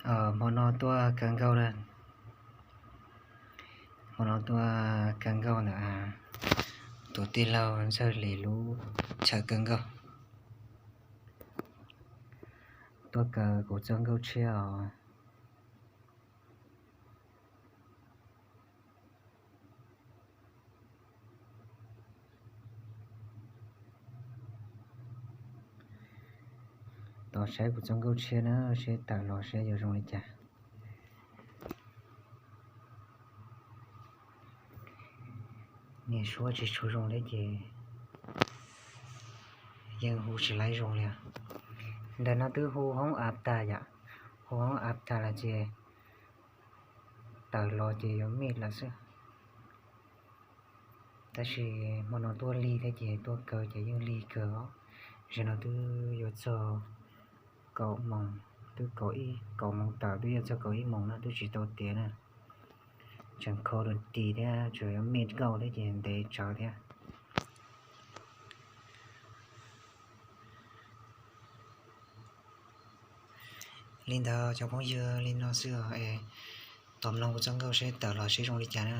Hmo no tuaj kaw nkauj na. Hmo no tuaj kaw nkauj ntawm tus tij laug Ntxawg Lis lub chaw kaw nkauj. Tuaj kaw kuv txoj nkauj tshiab os. Tos saib kuv txoj nkauj tshiab na, seb tawm los seb yuav zoo li cas. Niag suab tsis tshua zoo thiab ces yeej hu tsis laib zoo li. Ntawm no twb hu hoob av tag yom, hu hoob av tag los ces tawm los ces yuav mij lawm xwb. Tab sis hmo no tuaj lig thiab ces tuaj kaw ces yeej lig kawg os. Zaum no twb yuav txog kaum moos, twb kaum ib kaum moos tawm, twb yuav txog kaum ib moos no twb tsis tau tiav na. Tseem kho dua ti thiab, tseem yuav mij nkauj thiab ces ntev tsawv thiab. Li ntawd cov phooj ywg, li no xwb os. Tos mloog kuv txoj nkauj seb tawm los seb zoo li cas na.